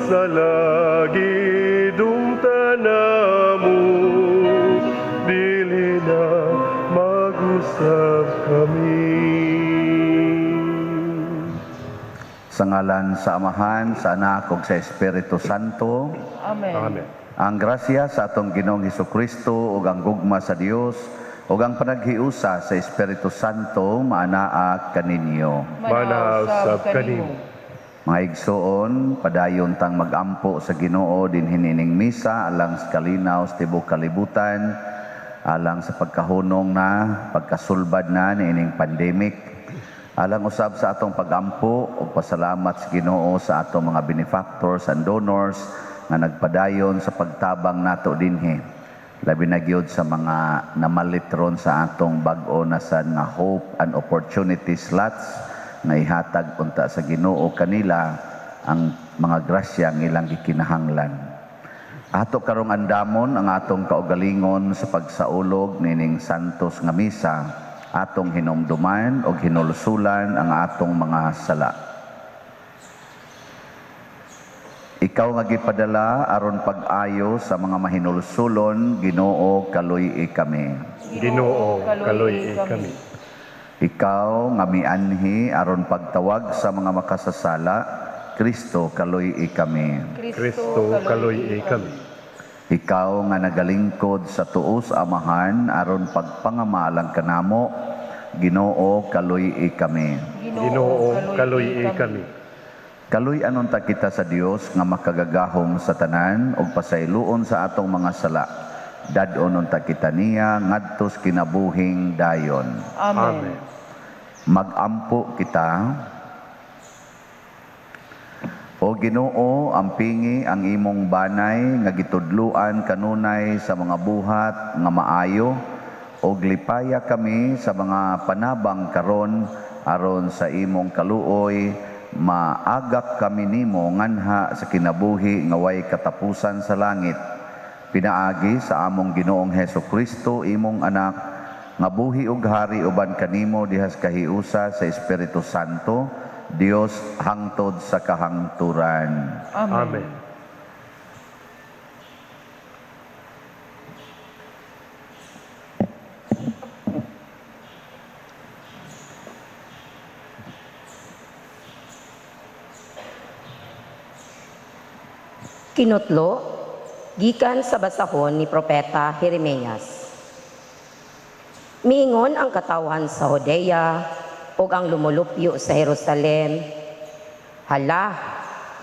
Salagi dumta namo, dili na mag-usab kami. Sa ngalan sa Amahan, sa Anak ug sa Espiritu Santo. Amen. Amen. Ang grasya sa atong Ginoong Hesukristo ug ang gugma sa Dios ug ang panaghiusa sa Espiritu Santo maanaa kaninyo. Manausab kanimo. Mga igsoon, padayon tang magampo sa Ginoo dinhi nining misa alang sa kalinaw sa tibuok kalibutan, alang sa pagkahunong na, pagkasulbad na niining pandemic, alang usab sa atong pagampo ug pasalamat sa Ginoo sa atong mga benefactors and donors nga nagpadayon sa pagtabang nato dinhi. Labi na gyud sa mga namalit ron sa atong bag-o na sad nga Hope and Opportunity slots nga ihatag unta sa Ginoo kanila ang mga grasya ang ilang gikinahanglan. Ato karong andamon ang atong kaugalingon sa pagsaulog nining santos nga misa, atong hinumduman og hinulsulan ang atong mga sala. Ikaw nga gipadala aron pag-ayo sa mga mahinulsulon, Ginoo, kaluy-i kami. Ginoo, kaluy-i kami. Ikaw nga mianhi aron pagtawag sa mga makasasala, Kristo, kaluy-i kami. Kristo, kaluy-i kami. Ikaw nga nagalingkod sa tuos Amahan aron pagpangamalang kanamo, Ginoo, kaluy-i kami. Ginoo, kaluy-i kami. Kaluy-anon ta kita sa Dios nga makagagahom sa tanan ug pasayloon sa atong mga sala. Dad-on unta kita niya ngadto sa kinabuhing dayon. Amen. Amen. Magampo kita. O Ginoo, ampingi ang imong banay nga gitudluan kanunay sa mga buhat nga maayo ug lipaya kami sa mga panabang karon aron sa imong kaluoy maagak kami nimo nganha sa kinabuhi nga way katapusan sa langit. Pinaagi sa among Ginoong Heso Kristo, imong anak, nga buhi ug hari uban kanimo dihas kahiusa sa Espiritu Santo, Dios hangtod sa kahangturan. Amen. Amen. Kinutlo, gikan sa basahon ni Propeta Jeremias. Miingon ang katawhan sa Judea ug ang lumulupyo sa Jerusalem, "Hala,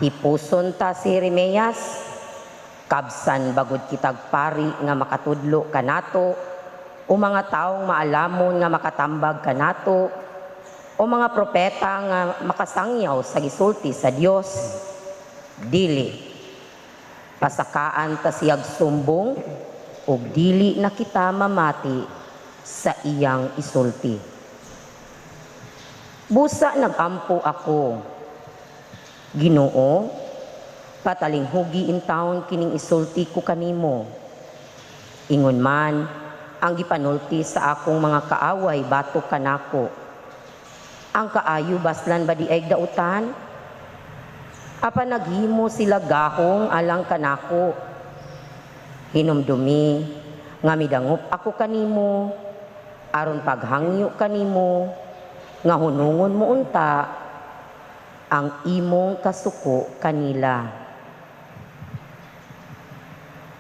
hipuson ta si Jeremias, kabsan bagud kitag pari nga makatudlo kanato, o mga taong maalamon nga makatambag kanato, o mga propeta nga makasangyaw sa gisulti sa Dios. Dili. Pasakaan ta siyag sumbong, ug dili na kita mamati sa iyang isulti." Busa nagampo ako, "Ginoo, patalinghugi intawon kining isulti ko kanimo. Ingon man ang gipanulti sa akong mga kaaway batok kanako. Ang kaayo baslan ba di ay dautan? Apan naghimo sila gahong alang kanako. Hinumdumi nga midangop ako kanimo, aron paghangyo kanimo, nga hunungon mo unta ang imong kasuko kanila."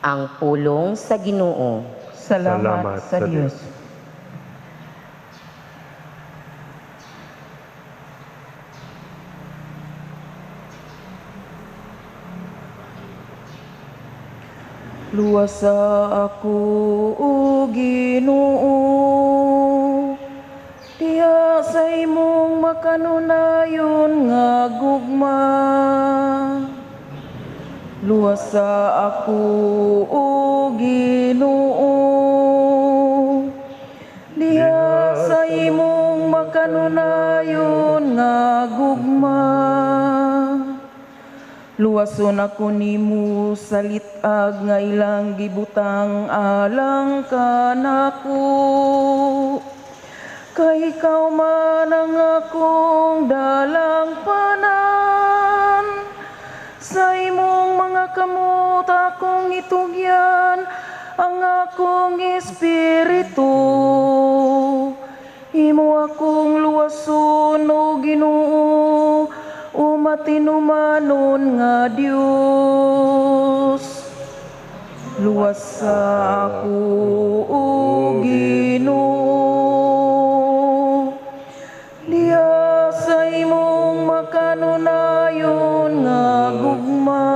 Ang pulong sa Ginoo. Salamat, Salamat sa sa Dios. Dios. Luwasa ako, o Ginoo, diha sa imong makanunayon nga gugma. Luwasa ako, o Ginoo, diha sa imong makanunayon nga gugma. Luwason ako nimo sa lit-ag nga ilang gibutang alang kanako. Kay ikaw man ang akong dalangpanan, sa imong kamot akong itugyan ang akong espiritu. Imo akong luwason, o Ginoo, o matinumanon nga Dios. Luwasa ako, o Ginoo. Diha sa imong makanunayon nga gugma.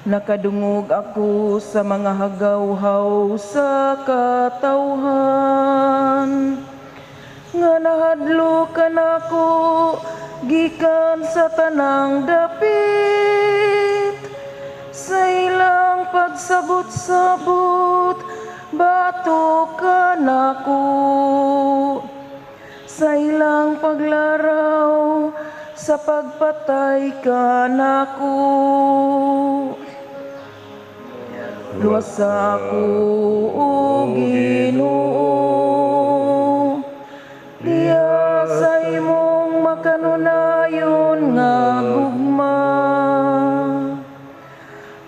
Nakadungog ako sa mga hagawhaw sa katawhan nga nahadlok kanako gikan sa tanang dapit. Sa ilang pagsabot-sabot, batok kanako. Sa ilang paglaraw, sa pagpatay kanako. Luwasa ako, o Ginoo. Diha sa imong makanunayon nga gugma.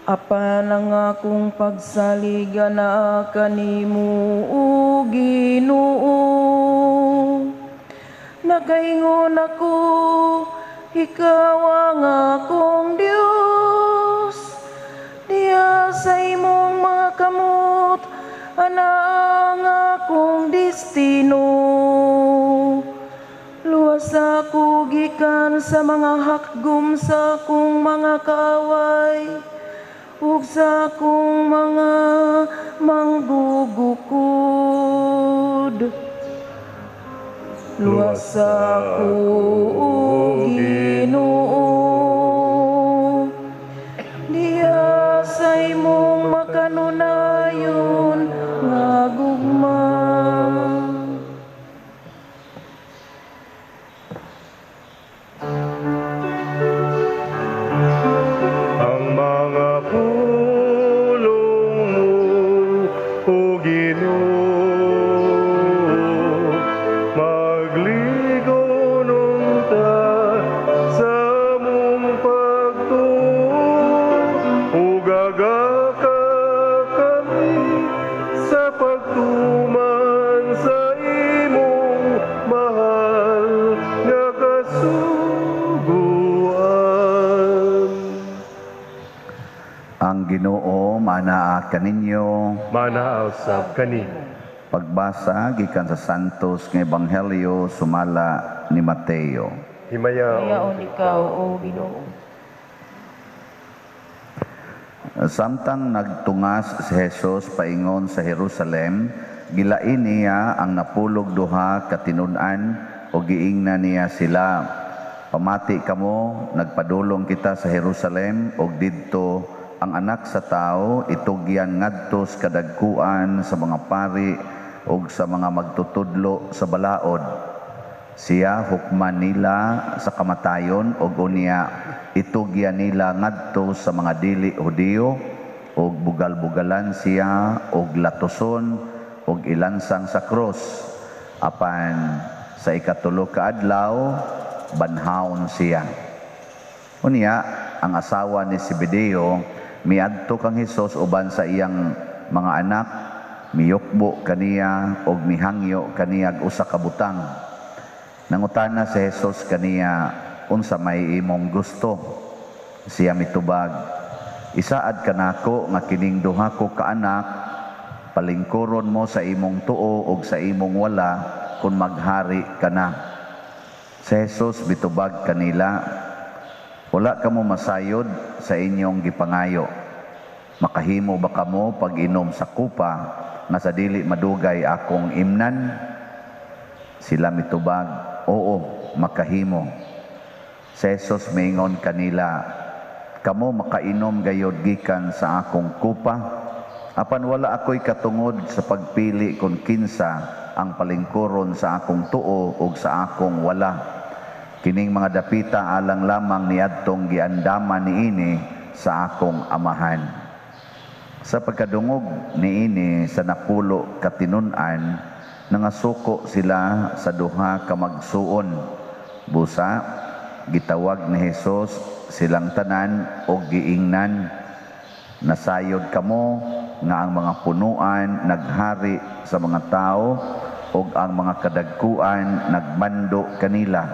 Apan ang akong pagsalig anaa kanimo, o Ginoo. Nakaingon ako, ikaw ang akong Dios. Diha sa imong mga kamot, anaa ang akong destino. Luwas ako gikan sa mga hakgom sa akong mga kaaway ug sa akong mga manggugukod. Luwas ako, o Ginoo. Diha sa imong makanunayon nga gugma. Ang mga pulong mo, O Ginoo, magligon unta sa among pagtuo, ug agaka kami sa pagtuman sa imong mahal nga kasuguan. Ang Ginoo manaa kaninyo. Manaa usab kanimo. Pagbasa gikan sa Santos nga Ebanghelyo sumala ni Mateo. Himayaon Himayaon ikaw, O Ginoo. Samtang nagtungas si Jesus paingon sa Jerusalem, gilain niya ang 12 ka tinun-an o giingnan niya sila. Pamati kamo, nagpadulong kita sa Jerusalem og didto ang anak sa tao itugyan ngadto sa kadagkuan sa mga pari ug sa mga magtutudlo sa balaod. Siya hukman nila sa kamatayon ug unya itugyan nila ngadto sa mga dili Hudiyo ug bugal-bugalan siya ug latuson ug ilansang sa krus. Apan sa 3 ka adlaw banhaon siya. Unya ang asawa ni Zebedeo miadto kang Hesus uban sa iyang mga anak, miyukbo kaniya ug mihangyo kaniya og usa ka butang. Nangutana si Hesus kaniya, unsa may imong gusto? Siya mitubag, isaad kanako nga kining duha ko ka anak, palingkuron mo sa imong tuo ug sa imong wala kun maghari ka na. Si Hesus mitubag kanila, wala kamo masayod sa inyong gipangayo. Makahimo ba kamo pag-inom sa kupa nga sa dili madugay akong imnan? Sila mitubag, oo, makahimo. Si Jesus miingon kanila, kamo makainom gayod gikan sa akong kupa, apan wala ako'y katungod sa pagpili kung kinsa ang palingkuron sa akong tuo ug sa akong wala. Kining mga dapita alang lamang niadtong giandaman niini sa akong amahan. Sa pagkadungog niini sa 10 ka tinun-an, nangasuko sila sa duha ka magsuon. Busa, Gitawag ni Hesus silang tanan og giingnan, "Nasayod kamo nga ang mga punuan naghari sa mga tao ug ang mga kadagkuan nagmando kanila.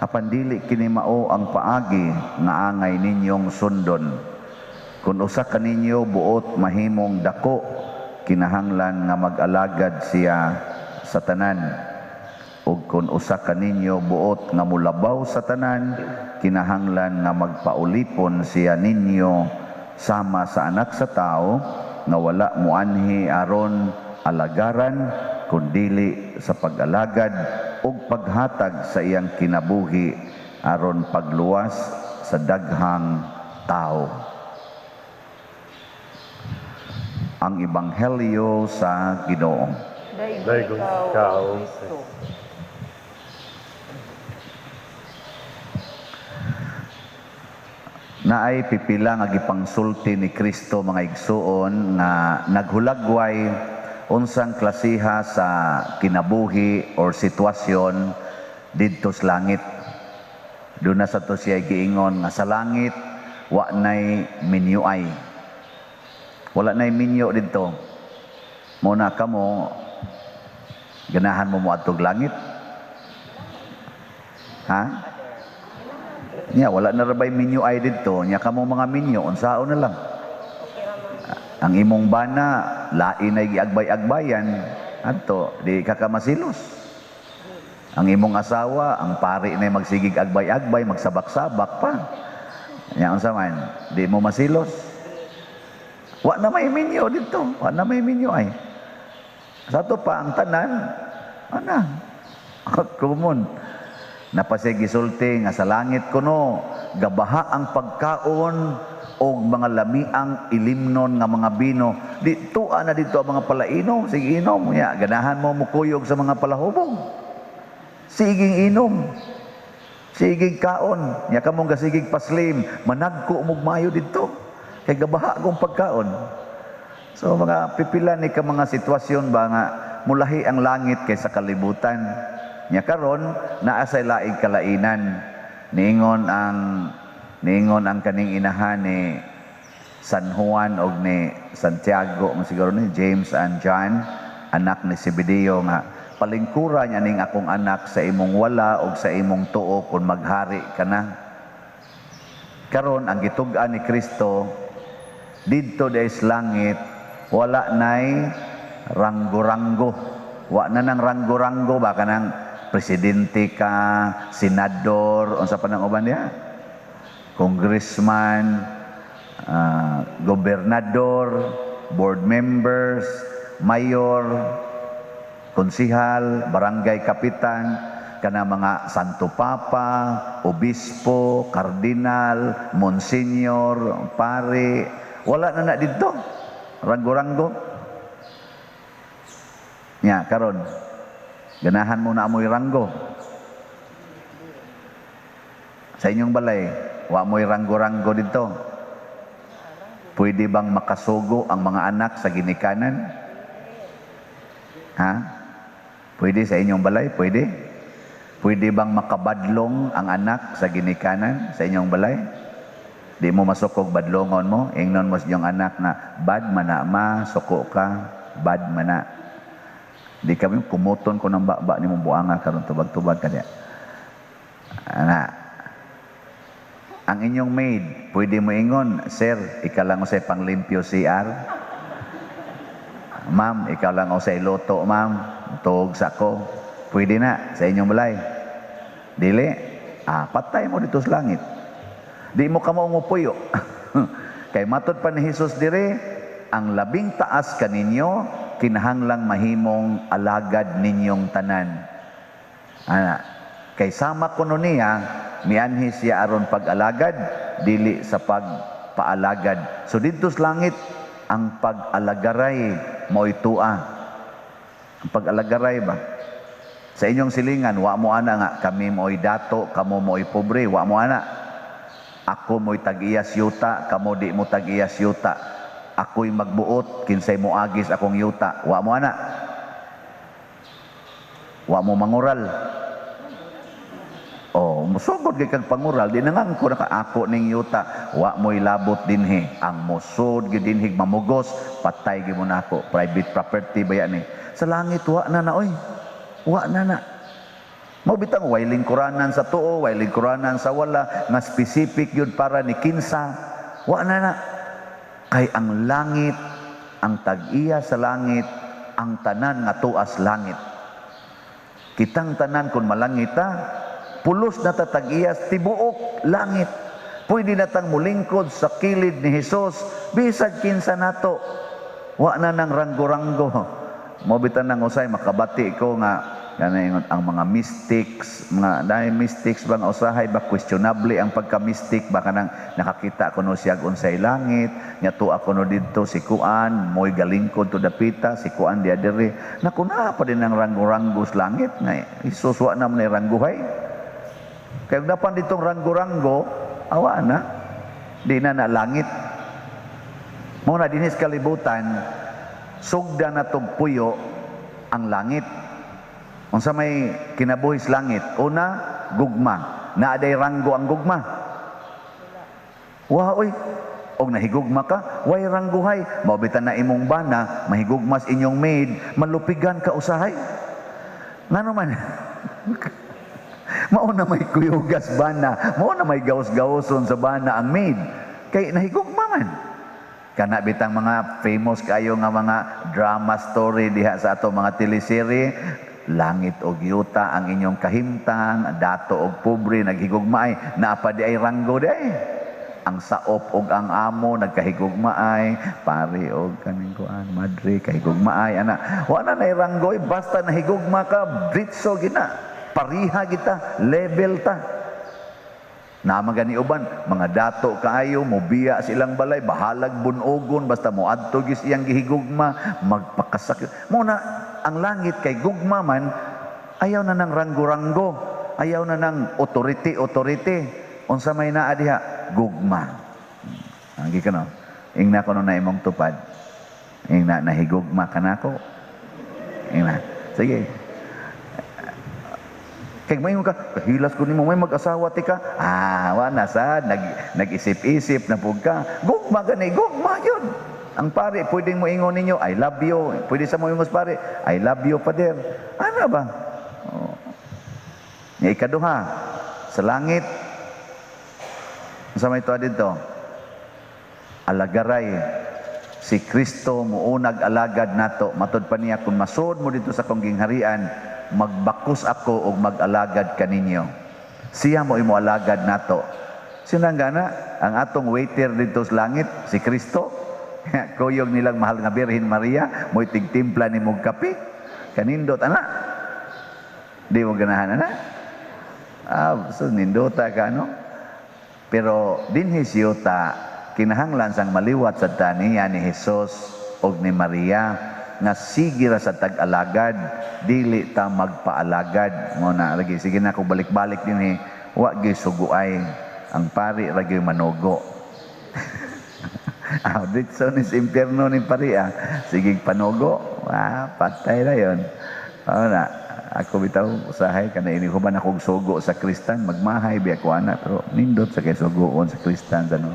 Apan dili kini mao ang paagi nga angay ninyong sundon. Kung usa kaninyo buot mahimong dako, kinahanglan nga mag-alagad siya sa tanan. Ug kung usa kaninyo buot nga mulabaw sa tanan, kinahanglan nga magpaulipon siya ninyo, sama sa Anak sa Tao nga wala muanhi aron alagaran, kundili sa pag-alagad ug paghatag sa iyang kinabuhi aron pagluwas sa daghang tao." Ang Ebanghelyo sa Ginoo. Daigong ikaw, Kristo. Naay pipila nga gipangsulti ni Kristo, mga igsuon, nga naghulagway unsang klasiha sa kinabuhi or sitwasyon didto sa langit. Doon na sa to siya giingon nga sa langit wa nay minyuay. Wala nay minyo didto. Muna kamo, ganahan mo moadtog langit? Ha? Nya wala na ra bay minyo ay didto, nya kamo mga minyo unsaon na lang. Ang imong bana lain ay giagbay-agbayan adto, di ka ka masilos. Ang imong asawa, ang pari na magsigig agbay-agbay, magsabak-sabak pa. Nya unsa man, di mo masilos. Wa na may minyo didto, wa na may minyo ay. Sa ato pa ang tanan, ana, common. Napasay gisulti nga sa langit kuno gabaha ang pagkaon og mga lamiang ilimnon nga mga bino. Di tua na dito ang mga palainom, sige inom. Ya, ganahan mo mukuyog sa mga palahubog. Siging inom. Siging kaon. Nya kamong gasigig paslim, managko mog mayo didto. Kay gabaha akong pagkaon. So mga pipila ni ka mga sitwasyon ba nga mulahi ang langit kaysa kalibutan. Nya karon naa say laing kalainan. Niingon ang kaning inahan ni San Juan og ni Santiago, mo siguro ni James and John, anak ni Zebedeo, nga palingkura niya ning akong anak sa imong wala og sa imong tuo kung maghari ka na. Karon ang gitug-an ni Kristo didto sa langit wala nay ranggo-ranggo. Wa na nang ranggo-ranggo ba, kanang presidente ka, senador, unsa pa nang uban diha? Congressman, gobernador, board members, mayor, konsihal, barangay kapitan, kana mga Santo Papa, obispo, kardinal, monsignor, pare, wala na na didto. Ranggo-ranggo. Nya karon ganahan mo na amoy ranggo. Sa inyong balay, wa mo'y ranggo-ranggo dito. Pwede bang makasugo ang mga anak sa ginikanan? Ha? Pwede sa inyong balay? Pwede? Pwede bang makabadlong ang anak sa ginikanan sa inyong balay? Di mo masukog badlongon mo, ingnon mo sa inyong anak na bad mana ma, suko ka, bad mana. Di kami kumuton ko ng baba ni mong buanga karon, tubag-tubag ka diya. Ana. Ang inyong maid, pwede mo ingon, "Sir, ikaw lang usay panglimpyo CR. Ma'am, ikaw lang usay luto, ma'am. Tuog sa ko." Pwede na sa inyong balay? Dili. Ah, patay mo dito sa langit. Di mo kamo ngupuyo. Kay matod pa ni Jesus dire, ang labing taas kaninyo kinahanglang mahimong alagad ninyong tanan. Ana, kay sama kuno niya, mianhi siya aron pag-alagad, dili sa pagpaalagad. So didto sa langit, ang pag-alagaray mao'y tua. Ang pag-alagaray ba? Sa inyong silingan, wa mo ana nga kami mo'y dato, kamo mo'y pobre, wa mo ana. Ako mo'y tag-iyas yuta, kamo di mo tag-iyas yuta. Ako'y magbuot, kinsay moagis akong yuta. Wa mo ana. Wa mo mangural. Oh, musugod kay kag pangural di nangangko na ka ako ning yuta, wa mo'y labot dinhi. Ang musod gyud dinhi mamugos, patay gyud mo nako. Private property ba yan eh. Sa langit wa na na oy. Wa na na. Mao bitang way lingkuranan sa tuo, way lingkuranan sa wala, nga specific yun para ni kinsa. Wa na na. Kay ang langit, ang tag-iya sa langit, ang tanan nga tuas langit. Kitang tanan kung malangit ta, pulos na ta tag-iya tibuok langit. Pwede na tang mulingkod sa kilid ni Hesus, bisag kinsa nato. Wa na nang ranggo-ranggo. Mao bitan nang usay makabati ko nga ganay ang mga mystics, mga dahil mystics ba nga usahay ba questionable ang pagka-mystic ba, kanang nakakita kuno siya unsay langit nya tuwa kuno didto si kuan mo'y galingkod to dapita si kuan diya diri naku na pa din ang ranggo-ranggo sa langit nga Hesus wa na man rangguhay. Kay kung napan ditong ranggo-ranggo, awa na di na na langit. Mao na dinhi sa kalibutan, sugda na tog puyo ang langit. Unsa may kinabuhi sa langit? Una, gugma. Naa day ranggo ang gugma? Wa oy. Og nahigugma ka, way rangguhay. Mao bitan na imong bana, mahigugmas inyong maid, malupigan ka usahay. Ngano man? Mao na may kuyugas bana, mao na may gawas-gawason sa bana ang maid. Kay nahigugma man. Kana bitang mga famous kayo nga mga drama story diha sa ato mga teleserye, langit og yuta ang inyong kahimtang, dato og pobre naghigugmaay, naa pa di ay ranggo di ay. Ang saop og ang amo nagkahigugmaay, pari og kaning kuan, madre kahigugmaay ana. Wa na nay ranggoy, basta nahigugma ka, diretso gina. Pariha kita, level ta. Naa gani uban, mga dato kaayo, mobiya silang balay, bahalag bunogon, basta moadto gis iyang gihigugma, magpakasakit. Mao na, ang langit kay gugma man, ayaw na ng ranggo-ranggo, ayaw na ng authority-authority. Unsa may naa diha? Gugma. Ang ka no? Ingna ko na imong tupad. Ingna, nahigugma ka nako. Ingna. Sige. Kay moingon ka, kahilas ko nimo may mag-asawa ti ka. Ah, wa na sad nag-isip-isip na pug ka. Gugma gani, gugma yun. Ang pare, pwedeng mo ingon ninyo, "I love you." Pwede sa mo ingon sa pare, "I love you, Father." Ano ba? Oh. Nga ikaduha, sa langit, sa may tuwa dito, alagaray, si Kristo muunag alagad nato. Matod pa niya, "Kung masud mo dito sa akong gingharian, magbakos ako og mag-alagad kaninyo." Siya mo imo alagad nato. Sino ang gana? Ang atong waiter dito sa langit, si Kristo. Kuyog nilang mahal nga Birhen Maria, mo'y tigtimpla ni mong kape. Kanindot, ana. Di mo ganahan, ana? Ah, so nindota ka, no? Pero dinhi siyuta, kinahanglan sang maliwat sa taniya ni Jesus og ni Maria nga sige ra sa tag-alagad, dili ta magpaalagad. Mo na lagi, sige na ko balik-balik dinhi, wa gyud suguay ang pari ra gyud manugo. Ah, ditso ni sa impyerno ni pari ah. Sige panugo, ah, patay na yon. Oh, na, ako bitaw usahay kana ini human akong sugo sa kristan, magmahay biya ko ana, pero nindot sa kay sugoon sa kristan sa no.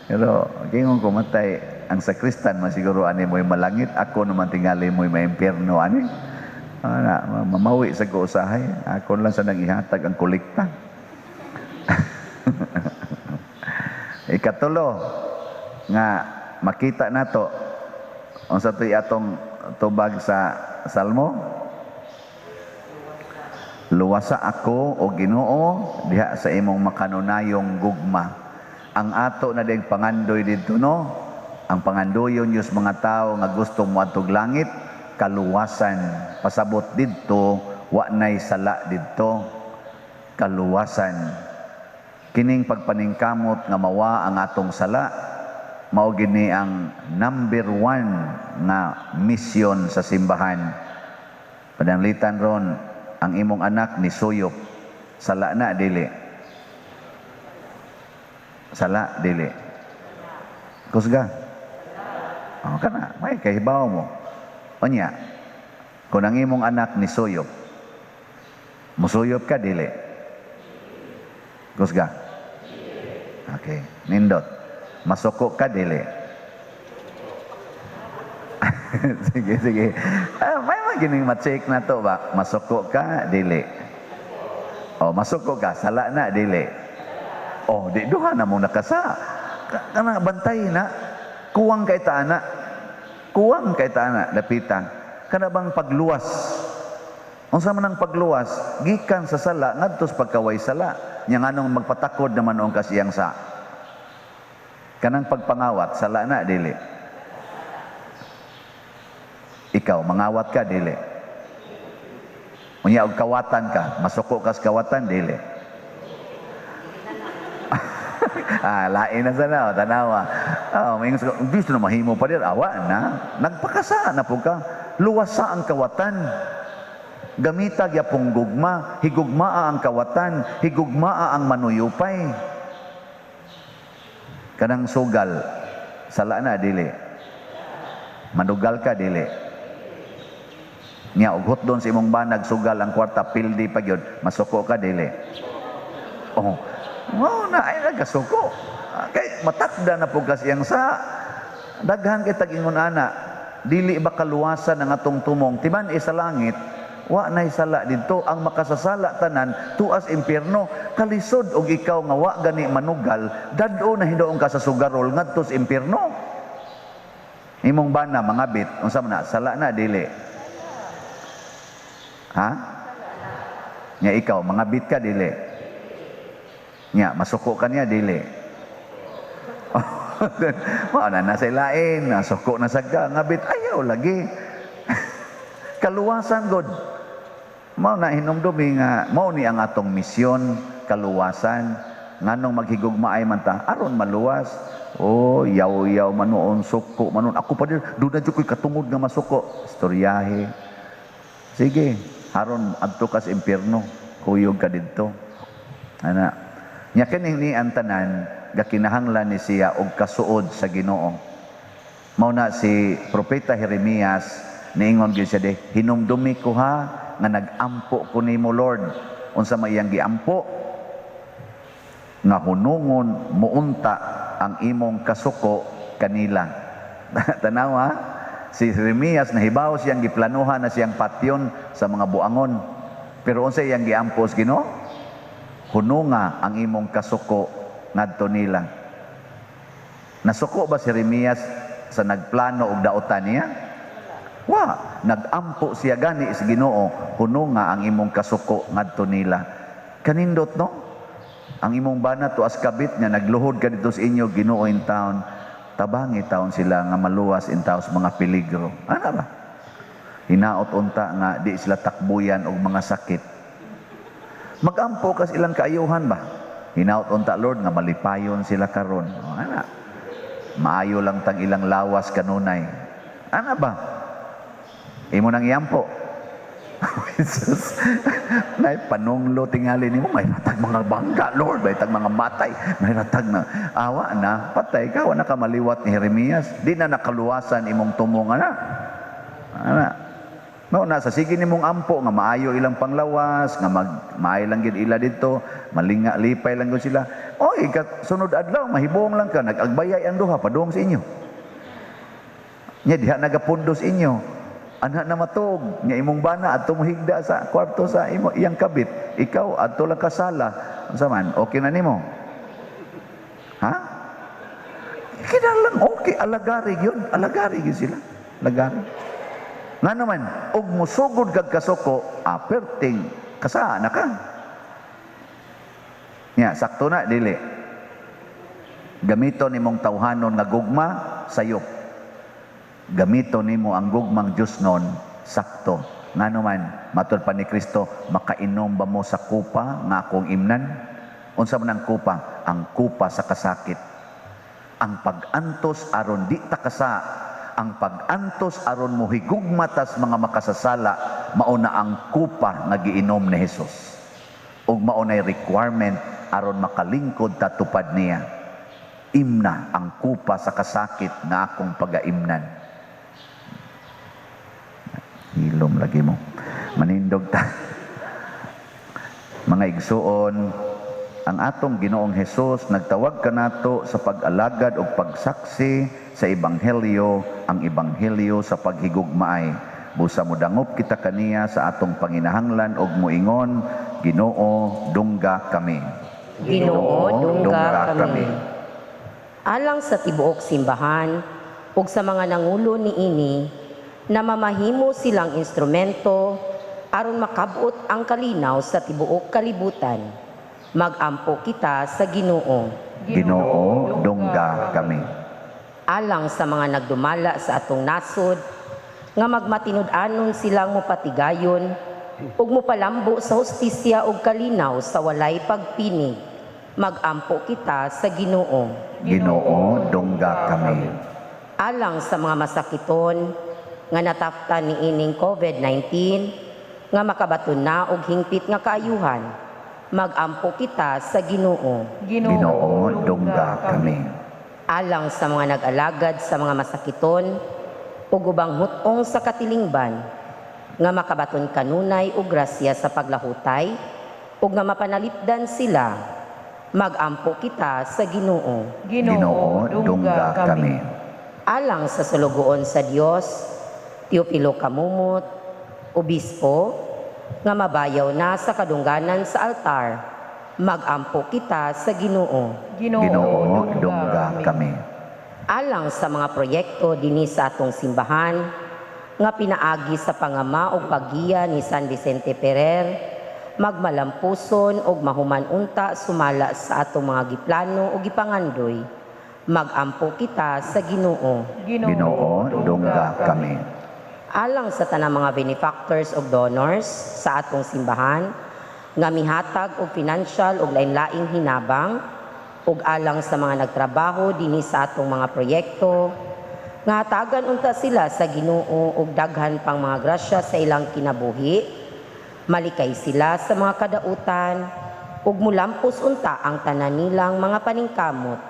Pero kingon ko matay ang sakristan man siguro ani mo'y malangit, ako naman tingali mo'y maimpyerno ani. Ana, mamawi sa ko usahay, ako lang sa nang ihatag ang kolekta. Ikatulo nga makita nato unsa to'y atong tubag sa Salmo, luwasa ako o Ginoo diha sa imong makanunayong gugma. Ang ato na ding pangandoy didto no, ang pangandoyon Diyos mga tao nga gusto moadtog langit, kaluwasan. Pasabot didto wa nay sala didto, kaluwasan. Kining pagpaningkamot nga mawa ang atong sala, mao gini ang number 1 nga misyon sa simbahan. Pananglitan ron, ang imong anak ni suyop, sala na dili? Sala dili? Kusga. Oh, kana may kahibaw mo. Unya, kung ang imong anak ni suyop, Musuyop ka, dili? Kusga? Okay, nindot. Masuko ka, dili? Sige, sige. Ah, may mga gining ma-check na to ba? Masuko ka, dili? Oh, masuko ka, sala na, dili? Oh, di duha na mo nakasa. Kana bantay na. Kuwang kay ta ana. Kuwang kay ta ana, dapita. Kana bang pagluwas? Unsa man ang pagluwas? Gikan sa sala ngadto sa pagkaway sala. Nya nganong magpatakod naman ang kasiyang sa. Kanang pagpangawat, sala na, dili? Ikaw, mangawat ka, dili? Unya og kawatan ka, masuko ka sa kawatan, dili? Ah, lain na sana, oh, tanawa. Oh, may ko, gusto na mahimo pa din, awa na. Nagpakasa na po ka. Luwasa ang kawatan. Gamita gyapong gugma, higugmaa ang kawatan, higugmaa ang manuyupay. Kanang sugal, sala na, dili? Manugal ka, dili? Nya og hutdon sa imong banag sugal ang kwarta pildi pa gyud, masuko ka, dili? Oh. Mao na ay nagkasuko. Ah, kay matakda na po kasi ang sa daghan kay tag-ingon ana, dili ba kaluwasan ang atong tumong timan sa langit, wa nay sala didto, ang makasasala tanan tuas impyerno. Kalisod og ikaw nga wa gani manugal, dad-o na hinuon ka sa sugarol ngadto sa impyerno. Imong bana mangabit, unsa man na, sala na, dili? Ha? Nya ikaw mangabit ka, dili? Nya masuko ka niya, dili? Mao na nasa lain, nasuko na sa ka, ngabit ayaw lagi. Kaluwasan god. Mao na hinumdumi nga mao ni ang atong misyon, kaluwasan. Nganong maghigugmaay man ta aron maluwas. Oh, yaw-yaw manuon, suko manuon. Ako pa din, doon na jud ko'y katungod nga masuko. Istoryahe. Sige, aron adto ka sa impyerno, kuyog ka didto. Ana. Nya kini ni ang tanan gakinahanglan ni siya og kasuod sa Ginoo. Mao na si Propeta Jeremias niingon gyud siya de, "Hinumdumi ko ha nga nag-ampo ko nimo, Lord." Unsa may iyang giampo? Nga hunungon muunta ang imong kasuko kanila. Tanawa, si Jeremias nahibaw siyang giplanuhan na siyang patyon sa mga buangon. Pero unsa iyang giampo sa Ginoo? Hununga ang imong kasuko ngadto nila. Nasuko ba si Jeremias sa nagplano og daotan niya? Wa, nag-ampo siya gani sa Ginoo, hununga ang imong kasuko ngadto nila. Kanindot, no? Ang imong bana tuas kabit nga nagluhod ka dito sa inyo, Ginoo in town. Tabangi taon sila nga maluwas in taon sa mga peligro. Ano ba? Hinaot unta nga di sila takbuyan og mga sakit. Magampo kas ilang kaayuhan ba? Hinaot unta, Lord, nga malipayon sila karon. O, ana. Maayo lang tang ilang lawas kanunay. Ana ba? Imo nang iampo. Jesus. Nay panunglo tingali nimo, may ratag mga bangga, Lord, may ratag mga matay, may ratag na awa na patay ka, wa na ka maliwat ni Jeremias. Di na nakaluwasan imong tumong ana. Ana. No, na sa sige nimong ampo nga maayo ilang panglawas, nga mag maayo lang gid ila didto, malinga lipay lang gud sila. Oy, sunod adlaw mahibong lang ka, nag-agbayay ang duha padung sa inyo. Nya diha nagapundo sa inyo. Anha na matug, nya imong bana adto mo higda sa kwarto sa imo iyang kabit. Ikaw adto lang ka sala. Unsa man, okay na nimo? Ha? Kinahanglan okay, alagari yun, alagari gyud sila. Alagari. Nga naman, og musugod kag kasuko, aperting kasana ka. Nya, sakto na, dili? Gamito nimong tawhanon nga gugma, sayop. Gamito nimo ang gugmang Diyos nun, sakto. Nga naman, matud pa ni Kristo, makainom ba mo sa kupa nga akong imnan? Unsa man ang kupa? Ang kupa sa kasakit. Ang pag-antos aron di ta kasa, ang pag-antos aron mohigugma tas mga makasasala, mao na ang kupa nga giinom ni Jesus. Ug mao nay requirement aron makalingkod ta tupad niya. Imna ang kupa sa kasakit nga akong pagaimnan. Hilom lagi mo. Manindog ta. Mga igsuon, ang atong Ginoong Hesus nagtawag kanato sa pag-alagad ug pagsaksi sa ebanghelyo, ang ebanghelyo sa paghigugmaay. Busa modangop kita kaniya sa atong panginahanglan ug moingon, Ginoo, dungga kami. Ginoo, dungga kami. Alang sa tibuok simbahan ug sa mga nangulo niini na mamahimo silang instrumento aron makabot ang kalinaw sa tibuok kalibutan. Magampo kita sa Ginoo. Ginoo, dungga kami. Alang sa mga nagdumala sa atong nasod nga magmatinud-anon silang mopatigayon ug mopalambo sa hustisya ug kalinaw sa walay pagpinig. Magampo kita sa Ginoo. Ginoo, dungga kami. Alang sa mga masakiton nga nataptan niining COVID-19 nga makabaton na og hingpit nga kaayuhan. Magampo kita sa Ginoo. Ginoo, dungga kami. Alang sa mga nag-alagad sa mga masakiton ug ubang hut-ong sa katilingban nga makabaton kanunay og grasya sa paglahutay ug nga mapanalipdan sila. Magampo kita sa Ginoo. Ginoo, dungga kami. Alang sa sulugoon sa Dios, Teofilo Kamumot, Obispo, nga mabayaw na sa kadungganan sa altar, magampo kita sa Ginoo. Ginoo, dungga kami. Alang sa mga proyekto dinhi sa atong simbahan, nga pinaagi sa pangama og paggiya ni San Vicente Ferrer, magmalampuson og mahuman unta sumala sa atong mga giplano o gipangandoy, magampo kita sa Ginoo. Ginoo, dungga kami. Alang sa tanang mga benefactors ug donors sa atong simbahan nga mihatag og financial ug lain-laing hinabang, ug alang sa mga nagtrabaho dinhi sa atong mga proyekto nga hatagan unta sila sa Ginoo og daghan pang mga grasya sa ilang kinabuhi, malikay sila sa mga kadautan ug mulampos unta ang tanan nilang mga paningkamot.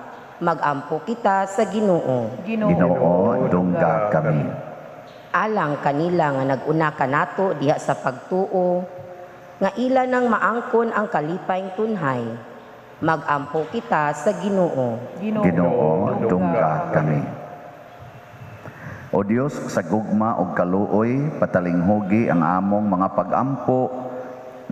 Magampo kita sa Ginoo. Ginoo, dungga kami. Alang kanila nga naguna kanato diha sa pagtuo nga ila nang maangkon ang kalipayng tunhay. Magampo kita sa Ginoo. Ginoo, dungga kami. O Dios, sa gugma ug kaluoy, patalinghugi ang among mga pagampo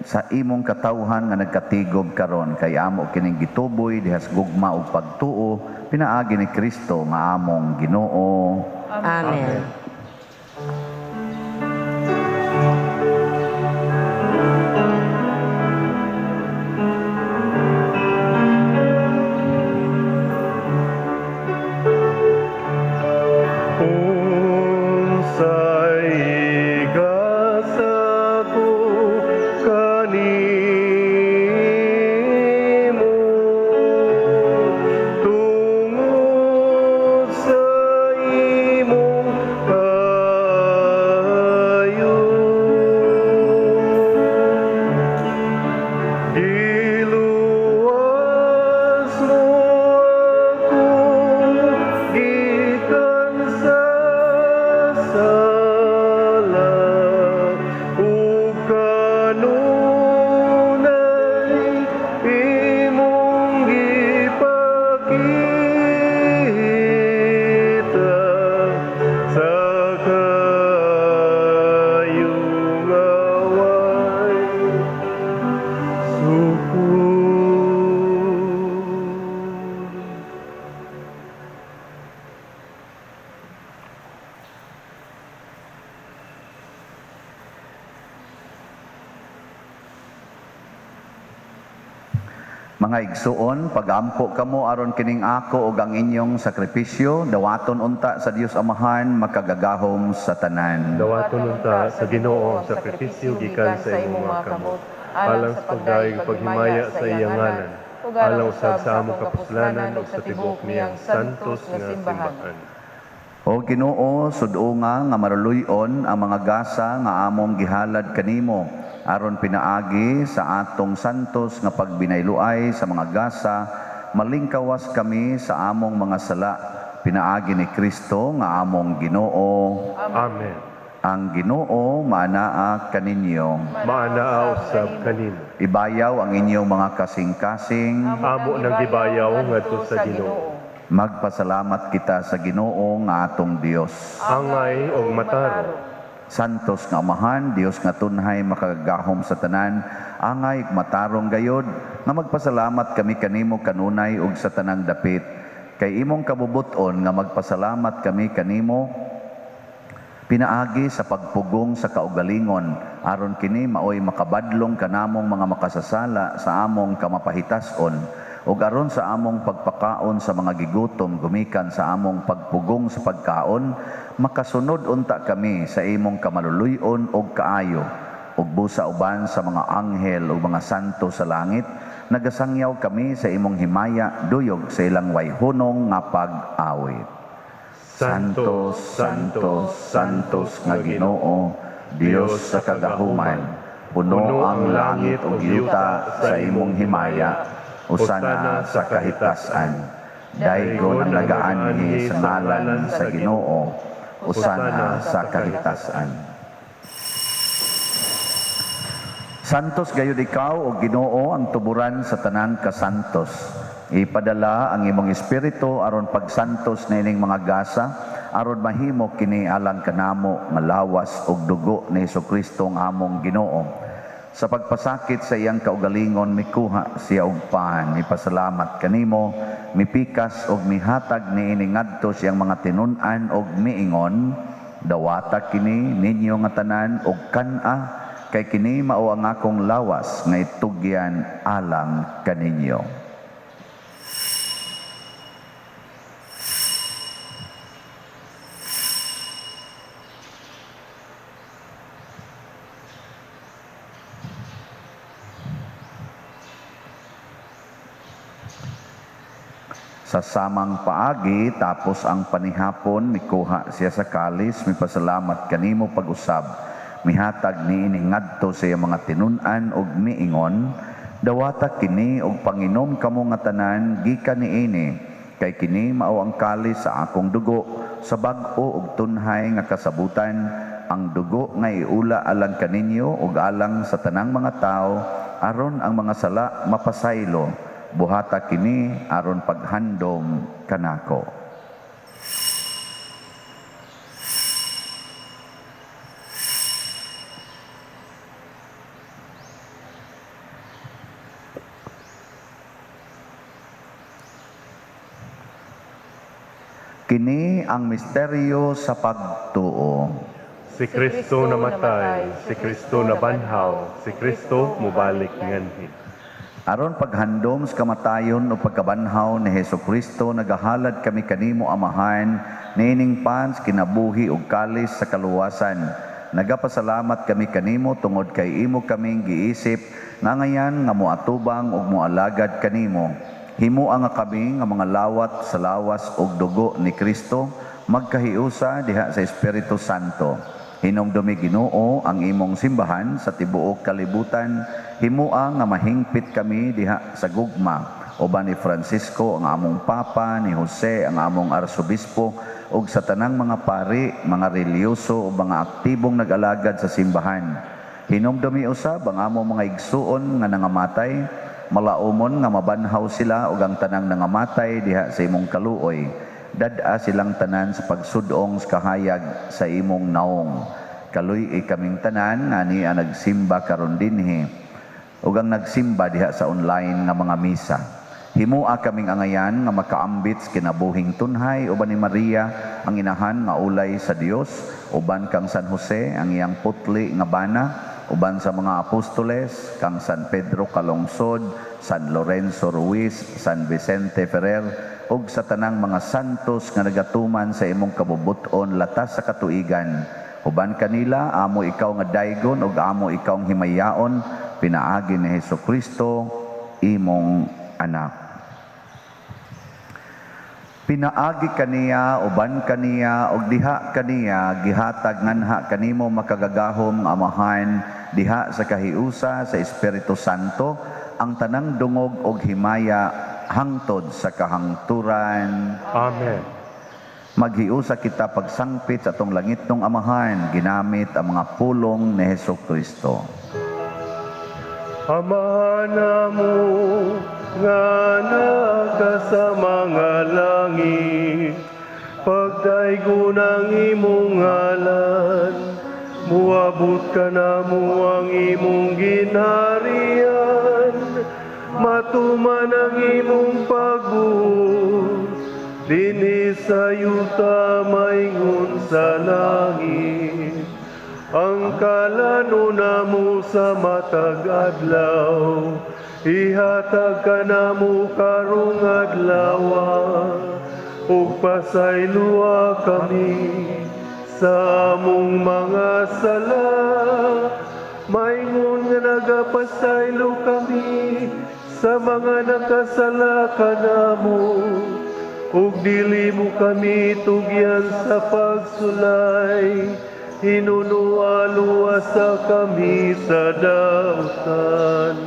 sa imong katawhan nga nagkatigob karon, kay amo kining gituboy diha sa gugma ug pagtuo pinaagi ni Kristo nga among Ginoo. Amen. Unsay gasa ko kanimo tungod sa imong kaayo? Giluwas mo ako gikan sa sala ug kanunay imong gipakita sa kaayo nga way sukod. Mga igsuon, pagampo kamo aron kining ako ug ang inyong sakripisyo dawaton unta sa Dios Amahan makagagahom sa tanan. Dawaton unta sa Ginoo ang sakripisyo gikan sa imong mga kamot, alang sa pagdayeg ug paghimaya sa iyang ngalan, alang usab sa among kapuslanan ug sa tibuok niyang santos nga simbahan. O Ginoo, sud-unga nga maruluy-on ang mga gasa nga among gihalad kanimo aron pinaagi sa atong santos nga pagbinayluay sa mga gasa malingkawas kami sa among mga sala, pinaagi ni Kristo nga among Ginoo. Amen. Ang Ginoo maanaa kaninyo. Maanaa usab kanimo. Ibayaw ang inyong mga kasing-kasing. Amo nang gibayaw ngadto sa Ginoo. Magpasalamat kita sa Ginoo nga atong Dios. Angay og matarong. Santos nga Amahan, Dios nga tunhay makagagahom sa tanan, angay ug matarong gayod nga magpasalamat kami kanimo kanunay ug sa tanang dapit. Kay imong kabubut-on nga magpasalamat kami kanimo pinaagi sa pagpugong sa kaugalingon, aron kini maoy makabadlong kanamong mga makasasala sa among kamapahitas-on, ug aron sa among pagpakaon sa mga gigutom gumikan sa among pagpugong sa pagkaon, makasunod unta kami sa imong kamaluluy-on ug kaayo. Ug busa uban sa mga anghel ug mga santo sa langit, nagasangyaw kami sa imong himaya duyog sa ilang wayhunong nga pag-awit. Santo, Santo, Santos nga Ginoo, Dios sa kagahuman, puno ang langit ug yuta sa imong himaya, usana sa kahitasan. Daygon ang nagaanhi sa ngalan sa Ginoo, usana sa kahitasan. Santos gayud ikaw o Ginoo, ang tuburan sa tanang kasantos. Ipadala ang imong espiritu aron pagsantos niining mga gasa, aron mahimo kini alang kanamo nga lawas ug dugo ni Hesukristo ang among Ginoo. Sa pagpasakit sa iyang kaugalingon, mikuha siya og pan, mipasalamat kanimo, mipikas og mihatag niini ngadto siyang mga tinun-an og miingon, dawata kini ninyo nga tanan og kan-a, kay kini mao ang akong lawas nga itugyan alang kaninyo. Sa samang paagi, tapos ang panihapon, mikuha siya sa kalis, mipasalamat kanimo pag-usab, mihatag niini ngadto sa iyang mga tinun-an og miingon, dawata kini og panginom kamo nga tanan gikan niini, kay kini mao ang kalis sa akong dugo, sa bag-o og tunhay nga kasabutan, ang dugo nga iula alang kaninyo ug alang sa tanang mga tawo, aron ang mga sala mapasaylo. Buhata kini aron paghandom kanako. Kini ang misteryo sa pagtuo. Si Kristo namatay, si Kristo nabanhaw, si Kristo mubalik nganhi. Aron paghandom sa kamatayon o pagkabanhaw ni Hesukristo, nagahalad kami kanimo Amahan, niining pans kinabuhi ug kalis sa kaluwasan. Nagapasalamat kami kanimo tungod kay imo kaming giisip nga ngayan nga moatubang ug moalagad kanimo. Himoa nga kami nga mga lawat sa lawas ug dugo ni Kristo, magkahiusa diha sa Espiritu Santo. Hinumdumi Ginoo ang imong simbahan sa tibuok kalibutan, himoa nga mahingpit kami diha sa gugma uban ni Francisco ang among Papa, ni Jose ang among Arsobispo, ug sa tanang mga pari, mga relihiyoso ug mga aktibong nag-alagad sa simbahan. Hinumdumi usab ang among mga igsuon nga nangamatay, malaumon nga mabanhaw sila ug ang tanang nangamatay diha sa imong kaluoy. Dad-a silang tanan sa pagsudong sa kahayag sa imong naong. Kaluy-i kaming tanan nga niya nagsimba karon dinhi ug ang nagsimba diha sa online nga mga misa. Himoa kaming angayan nga makaambit sa kinabuhing tunhay uban ni Maria ang inahan nga ulay sa Dios, uban kang San Jose ang iyang putli nga bana, uban sa mga apostoles kang San Pedro Calungsod, San Lorenzo Ruiz, San Vicente Ferrer, ug sa tanang mga santos nga nagatuman sa imong kabubut-on latas sa katuigan. Uban kanila amo ikaw nga daygon ug amo ikaw ang himayaon, pinaagi ni Hesukristo imong anak. Pinaagi kaniya, uban kaniya, ug diha kaniya, gihatag nganha kanimo makagagahom nga Amahan, diha sa kahiusa sa Espiritu Santo, ang tanang dungog og himaya hangtod sa kahangturan. Amen. Maghiusa kita pagsangpit sa atong langitnong Amahan, ginamit ang mga pulong ni Heso Kristo. Amahan namo nga naa sa mga langit, pagdaygon ang imong ngalan, muabot kanamo ang imong ginharian, matuman ang imong pagbuot, dinhi sa yuta maingon sa langit. Ang kalanon namo sa matag adlaw, ihatag kanamo karong adlaw, ug pasayloa kami sa among mga sala, maingon nga nagapasaylo kami sa mga nakasala kanamo, ug dili mo kami tugyan sa pagsulay, hinunoa luwasa kami sa dautan.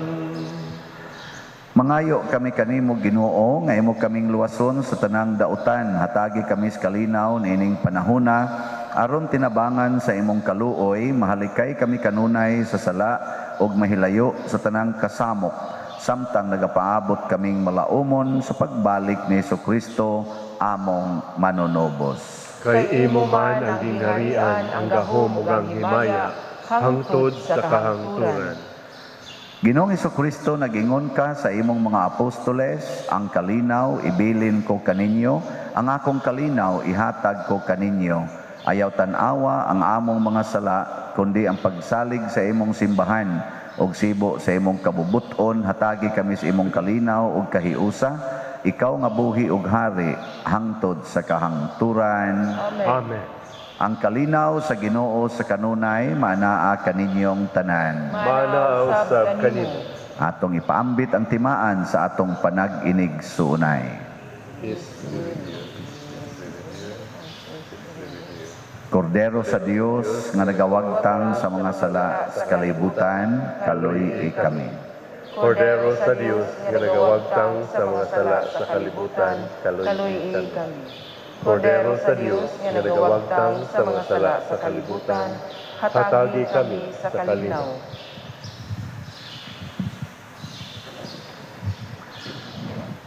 Mangayo kami kanimo, Ginoo, nga imo kaming luwason sa tanang dautan. Hatagi kami sa kalinaw niining panahona aron tinabangan sa imong kaluoy mahalikay kami kanunay sa sala ug mahilayo sa tanang kasamok samtang nagapaabot kaming malaumon sa pagbalik ni Kristo among manunubos. Kay imo man ang gingharian, ang gahom ug ang himaya, hangtod sa kahangturan. Ginoong Kristo, nagingon ka sa imong mga apostoles, "Ang kalinaw ibilin ko kaninyo, ang akong kalinaw ihatag ko kaninyo." Ayaw tan-awa ang among mga sala, kundi ang pagsalig sa imong simbahan ug sibo sa imong kabubuton, hatagi kami sa imong kalinaw ug kahiusa, ikaw nga buhi ug hari hangtod sa kahangturan. Amen. Amen. Ang kalinaw sa Ginoo sa kanunay maanaa kaninyong tanan. Maanaa usab kanimo. Atong ipaambit ang timaan sa atong panag-inigsuonay. Peace be with you. Peace be with you. Kordero sa Dios nga nagawagtang sa mga sala sa kalibutan, kaluy-i kami. Kordero sa Dios nga nagawagtang sa mga sala sa kalibutan, kaluy-i kami. Kordero sa Dios nga nagawagtang sa mga sala sa kalibutan, hatagi kami sa kalinaw.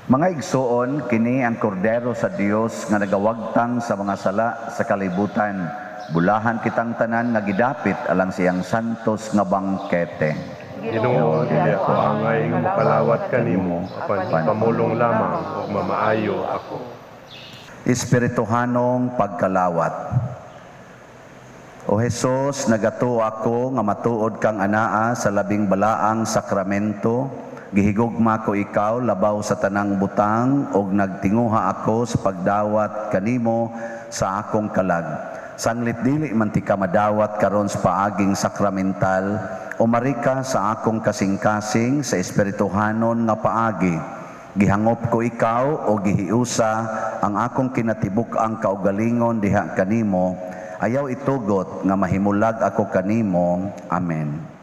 Mga igsoon, kini ang Kordero sa Dios nga nagawagtang sa mga sala sa kalibutan. Bulahan kitang tanan nga gidapit alang siyang santos nga bangkete. Ginoo, dili ako angay nga mokalawat kanimo, apan pamulong lamang ug mamaayo ako. Espirituhanong pagkalawat. O Hesus, nagatuo ako nga matuod kang anaa sa labing balaang sakramento. Gihigugma ko ikaw labaw sa tanang butang ug nagtinguha ako sa pagdawat kanimo sa akong kalag. Sanglit dili man ti ka madawat karon sa paaging sakramental, umari ka sa akong kasing-kasing sa espirituhanon nga paagi. Gihangop ko ikaw o gihiusa ang akong kinatibuk-ang kaugalingon diha kanimo. Ayaw itugot nga mahimulag ako kanimo. Amen.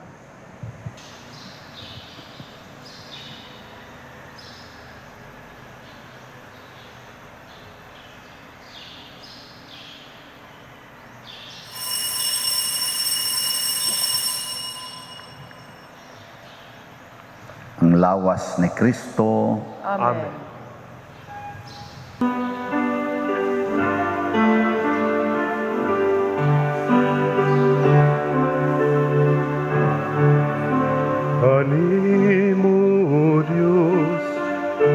Ang lawas ni Kristo. Amen. Amen. Kanimo, Diyos,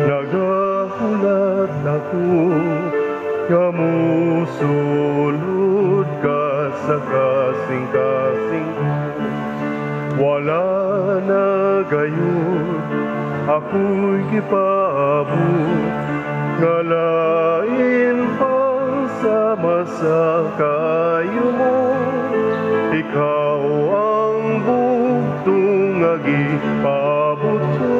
nagahulat ako, nga musulod ka sa kasing-kasing ko. Wala na gayud ako'y gipaabot, nga lain pang sama sa kaayo mo. Ikaw ang bugtong nga gipaabot ko,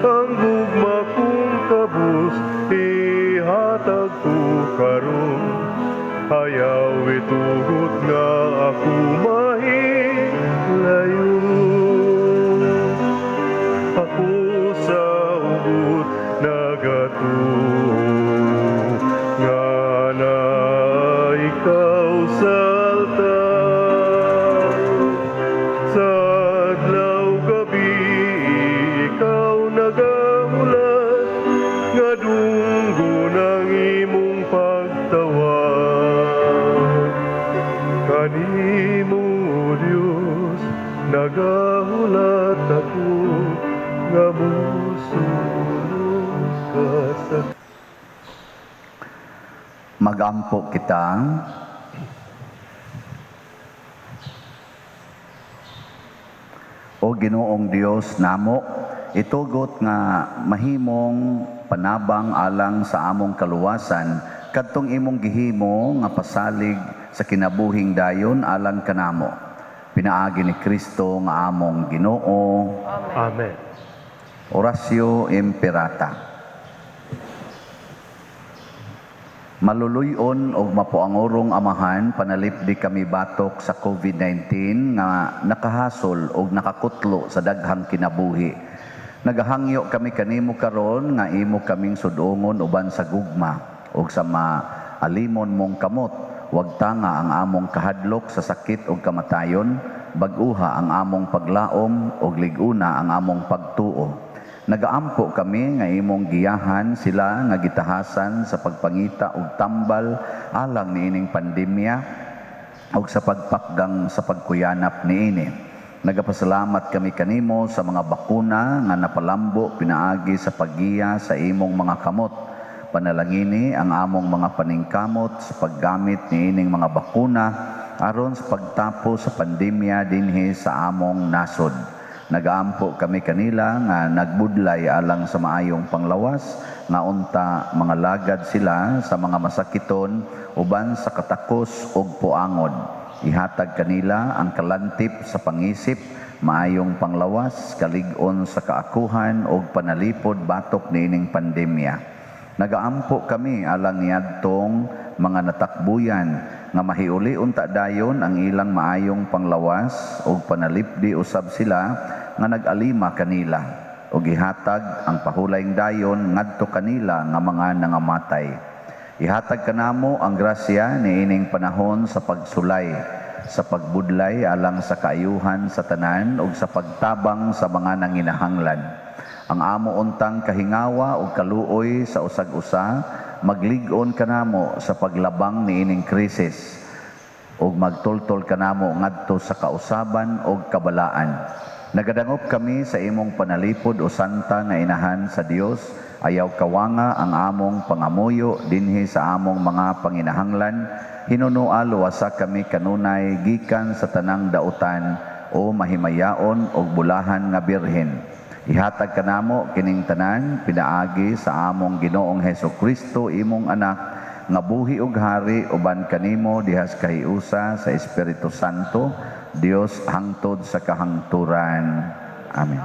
ang gugma kong kabus ihatag ko karon. Ayaw itugot nga ako mahilayo. Ako sa ugot nagatuo nga na Magampo kita. O Ginoong Dios namo, itugot nga mahimong panabang alang sa among kaluwasan kadtong imong gihimo nga pasalig sa kinabuhing dayon alang kanamo. Pinaagi ni Kristo nga among Ginoo. Amen. Oratio Imperata. Maluluyon og mapuangurong Amahan, panalipdi kami batok sa COVID-19 nga nakahasol og nakakutlo sa daghang kinabuhi. Nagahangyo kami kanimo karon nga imo kaming sudongon uban sa gugma og sa maalimon mong kamot. Wag tanga ang among kahadlok sa sakit og kamatayon, bag-uha ang among paglaom og lig-una ang among pagtuo. Nagaampo kami nga imong giyahan sila nga gitahasan sa pagpangita og tambal alang niining pandemya og sa pagpakgang sa pagkuyanap niini. Nagapasalamat kami kanimo sa mga bakuna nga napalambo pinaagi sa paggiya sa imong mga kamot. Panalangini ang among mga paningkamot sa paggamit niining mga bakuna aron sa pagtapos sa pandemya dinhi sa among nasod. Nagaampo kami kanila nga nagbudlay alang sa maayong panglawas, nga unta mga lagad sila sa mga masakiton uban sa katakos ug puangod. Ihatag kanila ang kalantip sa pangisip, maayong panglawas, kalig-on sa kaakuhan ug panalipod batok niining pandemya. Nagaampo kami alang niadtong mga natakbuyan nga mahiuli unta dayon ang ilang maayong panglawas ug panalipdi usab sila nga nag-alima kanila ug ihatag ang pahulayng dayon ngadto kanila nga mga nangamatay. Ihatag kanamo ang grasya niining panahon sa pagsulay, sa pagbudlay alang sa kaayuhan sa tanan ug sa pagtabang sa mga nanginahanglan. Ang amo untang kahingawa ug kaluoy sa usag-usa maglig-on kanamo sa paglabang niining krisis ug magtultol kanamo ngadto sa kausaban ug kabalaan. Nagadangop kami sa imong panalipod o santa nga inahan sa Dios, ayaw kawanga ang among pangamuyo dinhi sa among mga panginahanglan. Hinunoa luwasa kami kanunay gikan sa tanang dautan o mahimayaon og bulahan nga birhen. Ihatag kanamo kining tanan pinaagi sa among Ginoong Hesus Kristo, imong anak, nga buhi ug hari uban kanimo dihas kahiusa sa Espiritu Santo, Dios hangtod sa kahangturan. Amen.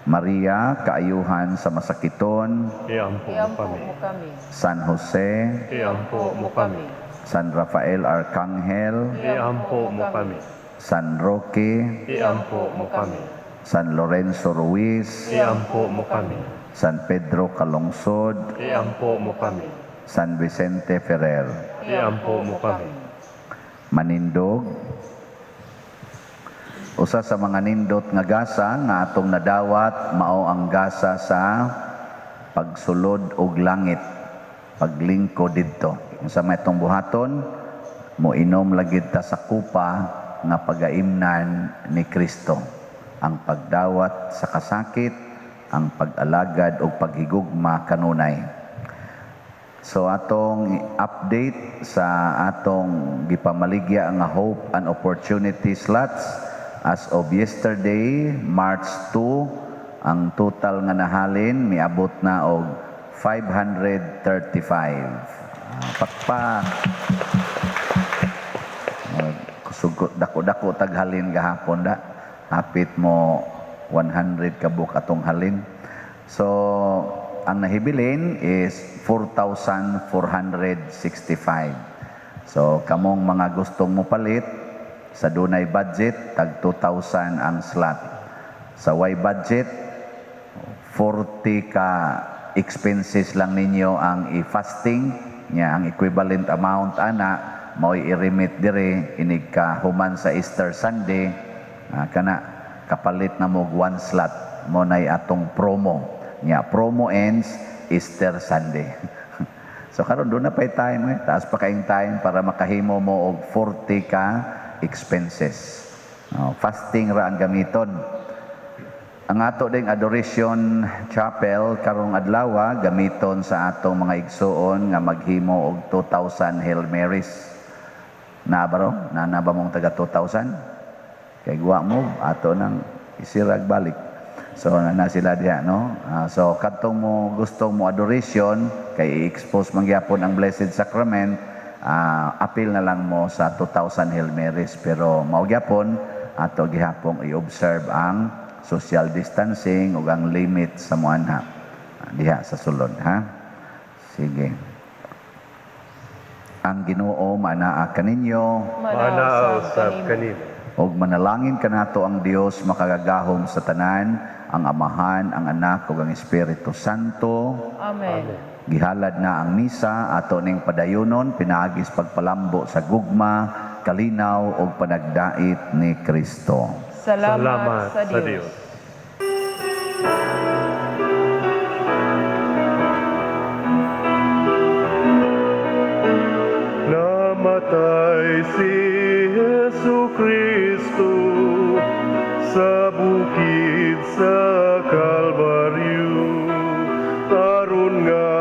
Maria, kaayuhan sa masakiton, Iampo mo Iampo kami. mo kami. San Jose, Iampo mo kami. San Rafael Arcangel, Iampo mo kami. San Roque, Iampo mo kami. San Lorenzo Ruiz, Iampo mo kami. San Pedro Calungsod, Iampo mo kami. San Vicente Ferrer. Iampo mo kami. Manindog. Usa sa mga nindot nga gasa nga atong nadawat mao ang gasa sa pagsulod og langit, paglingkod didto. Unsa may atong buhaton, moinom lagi ta sa kupa nga pagaimnan ni Kristo. Ang pagdawat sa kasakit, ang pag-alagad og paghigugma kanunay. So atong update sa atong gipamaligya nga Hope and Opportunity slots as of yesterday, March 2, ang total nga nahalin miabot na og 535. Pakpak. Kusog dako-dako taghalin gahapon da. Hapit mo 100 ka buok atong halin. So ang nahibilin is 4,465. So kamong mga gustong mopalit sa dunay budget, tag 2,000 ang slot. Sa way budget, 40 ka expenses lang ninyo ang i-fasting nya, ang equivalent amount ana mao'y i-remit dire inig ka human sa Easter Sunday, kana kapalit na mo one slot mo nay atong promo nya. Promo ends Easter Sunday. So karon doon na pa'y time eh. Taas pa kayong time para makahimo mo og 40 ka expenses. Oh, fasting ra ang gamiton. Ang ato ding Adoration Chapel karong adlaw gamiton sa atong mga igsuon nga maghimo og 2,000 Hail Marys. Naa ba ro? Naa ba mong taga 2,000? Kay guwa mo ato nang isirag balik. So na sila diha, no? So kadtong mo gusto mo adoration kay i-expose man gyapon ang Blessed Sacrament, apil na lang mo sa 2,000 Hail Marys, pero mao gyapon ato gihapong i-observe ang social distancing ug ang limit sa muanha diha sa sulod, ha. Sige. Ang Ginoo manaa kaninyo. Manaa usab kanimo. Ug manalangin kanato ang Dios makagagahom sa tanan, ang Amahan, ang Anak ug ang Espiritu Santo. Amen. Gihalad na ang misa, ato ning padayunon pinaagi sa pagpalambo sa gugma, kalinaw ug panagdait ni Kristo. Salamat sa Dios. Dios. Namatay si Jesu Kristo sa bukid sa Kalbaryo aron nga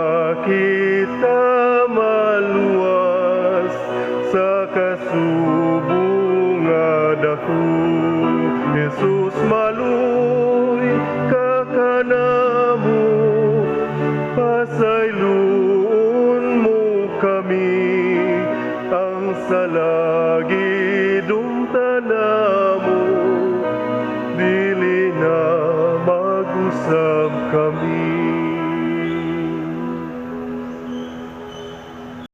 kita maluwas sa kasubo nga dako. Jesus, maluoy ka kanamo, pasayloon mo kami, ang sala gidumtan namo, dili na mag-usahay.